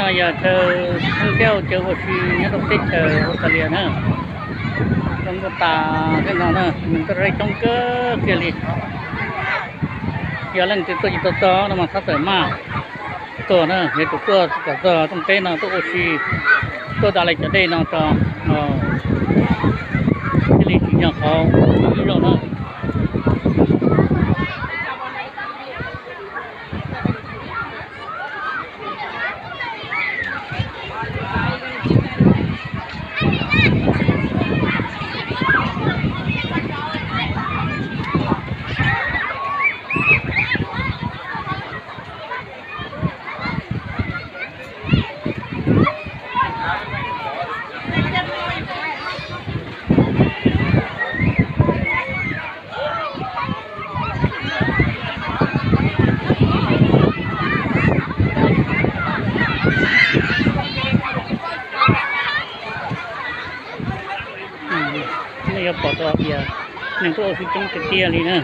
Yog chaw thoob ntiaj cawv ua si nyob rau teb chaws Australia na, zoo nkauj tas thiab no na, nws tuaj saib coob kawg kiag li. Yog leej twg tuaj tsis tau txog no mas txhob txawm maj tuaj na, yog tus tuaj kom txog rooj teb no tuaj ua si, tuaj da lai cov dej no tso, thiaj li tsis nyog qhov ib zaug na. Nej yuav pom tau tias neeg tuaj ua si coob tiag tiag li na.